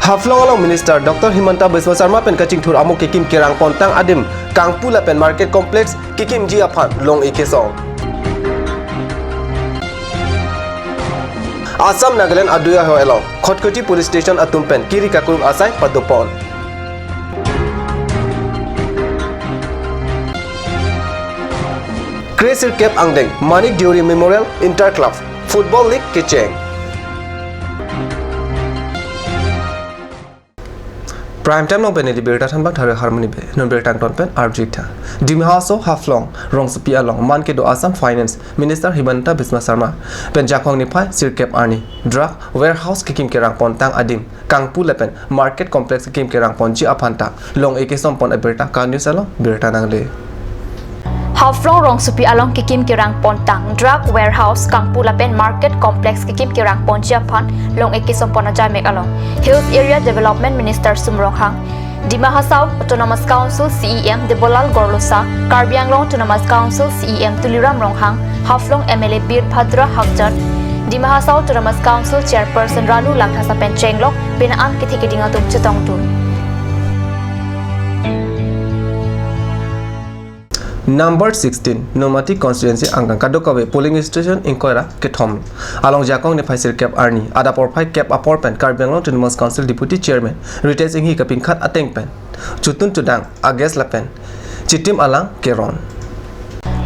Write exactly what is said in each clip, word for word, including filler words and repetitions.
Haflong along Minister Doctor Himanta Biswa Sarma pen kachingthur amo kekim kerang pontang adim kangpu lapen market complex kekimji aphan long-e kesong. Assam Nagaland adui ahoi along Khatkhati Police Station atum pen kiri kakruk asai padopon. Kre sirkep angdeng Manik Deuri Memorial Inter Club Football League kecheng. Prime time along pen neli birta thanbang Thare Harmony Bey. Non birta angton pen arju-ik tha. Dima Hasao Haflong rongsopi along man kedo Assam Finance Minister Himanta Biswa Sarma pen Jakong niphai sirkep arni drug warehouse kekim kerang pontang adim kangpu lapen market complex kekim kerang ponji aphan ta long-e kesong pon abirta KAT News along birta nangle. Haflong rongsopi along kekim kerang pontang drug warehouse kangpu lapen market complex kekim kerang ponji aphan long-e kesong pon ajaimek along Hills Area Development Minister Sum Ronghang, Dima Hasao Autonomous Council CEM Debolal Gorlosa, Karbi Anglong Autonomous Council CEM Tuliram Ronghang, Haflong MLA Birbhadra Hagjer, Dima Hasao Autonomous Council Chairperson Ranu Langthasa pen chenglok penang an kethe keding atum chetongdun. Number sixteen, Nomati constituency angkang kadokave polling station ingkoi ra kethom along Jakong niphai sirkep arni adap porphai kep apor pen Karbi Anglong Autonomous Council Deputy Chairman Ritesh Enghi kapinkhat ateng pen chotun chodang a-guest lapen chitim alang keron.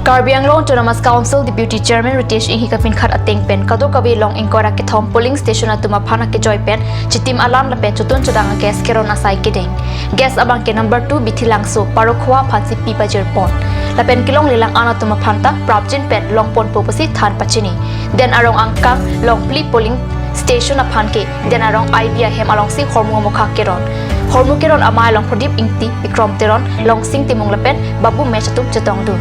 Karbi Anglong Autonomous Council Deputy Chairman Ritesh Enghi kapinkhat ateng pen kadokave along ingkoi ra kethom polling station atum aphan akejoi pen chitim alang lapen chotun chodang a-guest keron asai kedeng. Guest abang ke number two Bithilangso Parokhua aphansi pi pajir pon. Lapen kelonglelang an atum aphan ta prapjin pen longponpo pusi than pachini. Den Arong angkang along phli polling station aphan ke Den Arong I B ahem alongsi hormu amokha keron. Hormu keron amei along Pradip Ingti, Bikrom Teron, Longsing Timung lapen Babu Mech atum chetongdun.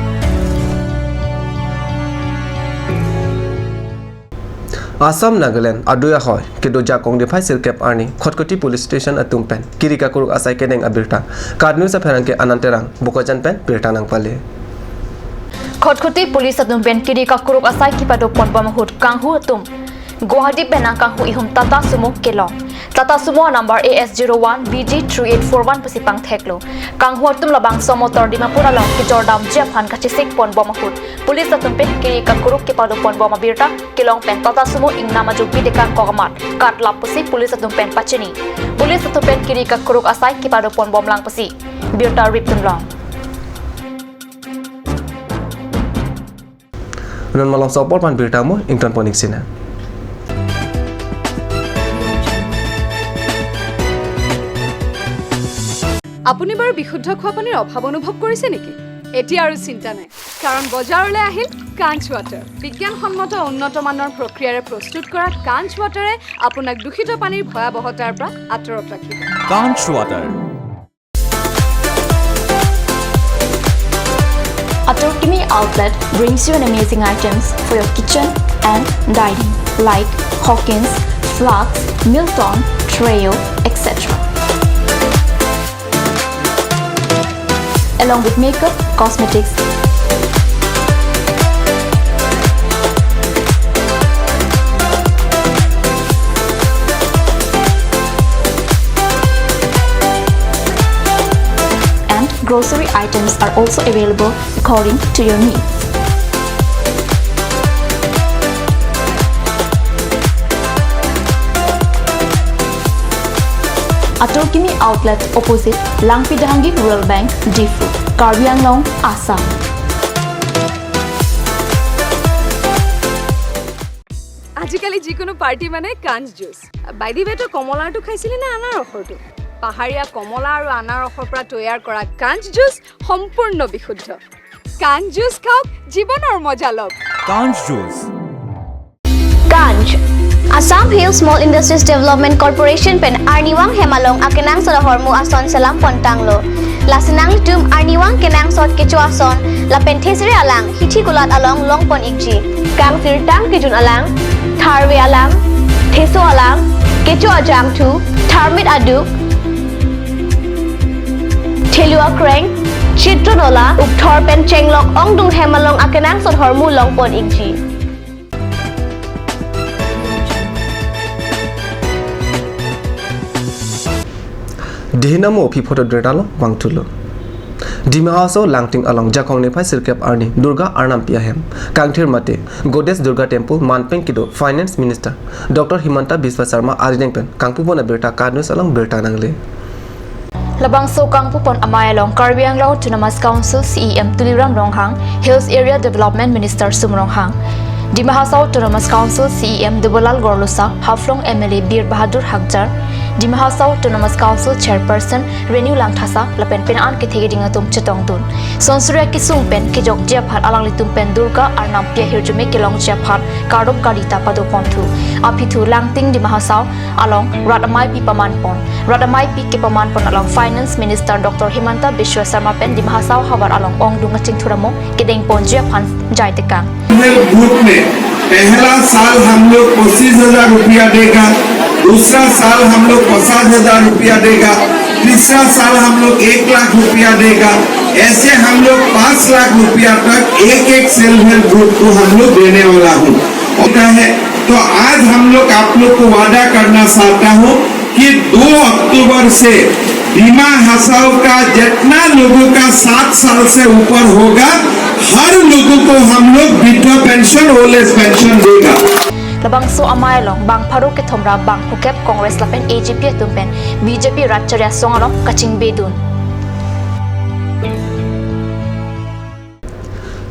Assam Nagaland adui ahoi kedo Jakong niphai sirkep arni Khatkhati Police Station atum pen kiri kakruk asai kedeng abirta KAT News apherangke Anand Terang Bokajan pen birta nangpale. Khatkhati Police atum pen kiri kakruk asai kepado ponbom ahut kanghu atum Guwahati pen nangkanghu ihum Tata Sumo kelong. Tata Sumo number A S zero one B G three eight four one pusi pangtheklo. Kanghu atum labangso motor Dimapur along kejordamji aphan kachesik ponbom ahut police atum pen kiri kakruk kepado ponbom abirta kelong pen Tata Sumo ingnam ajopi dekangkok amat katlap pusi police atum pen pachini. Police atum pen kiri kakruk asai kepado ponbomlang pusi birta ripdunlong. Non malomso apor aphan birta mo ington pon-ik sinang. আপুনি বাৰু বিশুদ্ধ খোৱা পানীৰ অভাৱ অনুভৱ কৰিছে নেকি? এতিয়া আৰু চিন্তা নাই, কাৰণ বজাৰলৈ আহিল কাঞ্চ ৱাটাৰ। বিজ্ঞানসন্মত উন্নত মানৰ প্ৰক্ৰিয়াৰে প্ৰস্তুত কৰা কাঞ্চ ৱাটাৰে আপোনাক দূষিত পানীৰ ভয়াৱহতাৰ পৰা আঁতৰত ৰাখিব। Kanch Water. Atorkimi Outlet brings you an amazing items for your kitchen and dining, like Hawkins, Flask, Milton, Treo, et cetera. Along with makeup, cosmetics, and grocery items are also available according to your needs. Atorkimi Outlet, opposite Langpi Dehangi Rural Bank, Diphu, Karbi Anglong, Assam. আজিকালি যিকোনো পাৰ্টি মানে কাঞ্চ juice. By the ৱে, তই কমলাৰটো খাইছিলি নে আনাৰসৰটো? পাহাৰীয়া কমলা আৰু আনাৰসৰ পৰা তৈয়াৰ কৰা কাঞ্চ জুচ সম্পূৰ্ণ বিশুদ্ধ। কাঞ্চ জুচ খাওক, জীৱনৰ মজা লওক। Kanch Juice. Kanch, Assam Hill Small Industries Development Corporation pen arnivang hem along akenangsot ahormu ason selam pontanglo. Lasi nanglitum arnivang kenangsot kecho ason lapen thesere alang hithi kulat along longpon-ikji. Kangsirtang kejun alang, tharve alang, theso alang, kecho ajangthu, tharmit aduk, thelu akreng, chitron ola, ukthor pen chenglok ongdung hem along akenangsot ahormu longpon-ikji. Dihina mo aphi photo dreta lo vangthulo. Dima Hasao Langting along Jakong niphai sirkep arni Durga Arnampi ahem kangthir mate Goddess Durga Temple manpeng kedo Finance Minister Doctor Himanta Biswa Sarma arideng pen kangpupon abirta KAT News along birta nangle. Labangso kangpupon amei along Karbi Anglong Autonomous Council C E M Tuliram Ronghang, Hills Area Development Minister Sum Ronghang, Dima Hasao Autonomous Council C E M Debolal Gorlosa, Haflong M L A Bir Bahadur Hagjar, Dima Hasao Autonomous Council Chairperson Renu Langthasa lapen pini an kethe keding atum chetongdun. Sonsoria kesung pen kejokji aphan alanglitum pen Durga Arnampi ahirjume kelongji aphan kardom kali ta padoponthu. Aphi thu Langting Dima Hasao along rat ameipi pamanpon. Rat ameipi kepamanpon along Finance Minister Doctor Himanta Biswa Sarma pen Dima Hasao havar along ongdung kachingthur amo kedengponji aphan jaitekang. Help group में पहला साल हम लोग पच्चीस हजार रुपया देगा, दूसरा साल हम लोग पचास हजार रुपया देगा, तीसरा साल हम लोग एक लाख रुपया देगा। ऐसे हम लोग पाँच लाख रुपया तक एक एक सेल्फ हेल्प ग्रुप को हम लोग देने वाला हूँ। होता है, तो आज हम लोग आप लोग को वादा करना चाहता हूँ कि दो अक्टूबर से दिमा हासाओ का जितना लोगों का सात साल से ऊपर होगा, हर लोगों को हम लोग वृद्धा पेंशन, ओल्ड एज पेंशन देगा। Labangso amei along bang pharo kethom ra bang phukep Congress lapen A G P atum pen B J P rat chari asong along kachingbedun.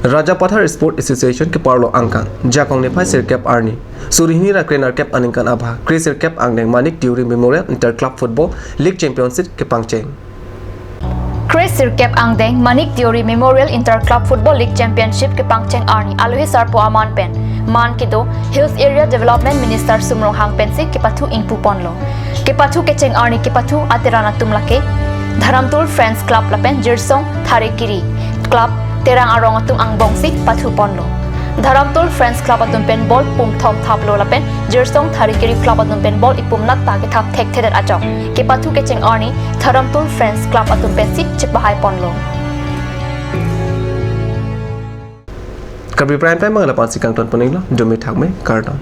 Rajapathar Sport Association keparlo angkang Jakong niphai sirkep arni suri hini ra krenerkep aningkan abha kre sirkep angdeng Manik Tewari Memorial Inter Club Football League Championship kepangcheng. Kre sirkep angdeng Manik Tewari Memorial Inter Club Football League Championship kepangcheng arni alohi sarpo aman pen man kedo Hills Area Development Minister Sum Ronghang pensi kepathu ingpuponlo. Kepathu kecheng arni kepathu ateran atum lake Dharamtul Friends Club lapen Jirsong Tharekiri Club Terang arong atum angbongsi pathuponlo. Dharamtul Friends Club atum pen ball pumthom thaplo lapen Jirsong Tharekiri Club atum pen ball ipum nat ta kethap thekthedet ajok kepathu kecheng arni Dharamtul Friends Club atum pensi chepahaiponlo. Karbi Prime Time abang lapu-ansi kangtonpon-iklo, dome thakme, kardom.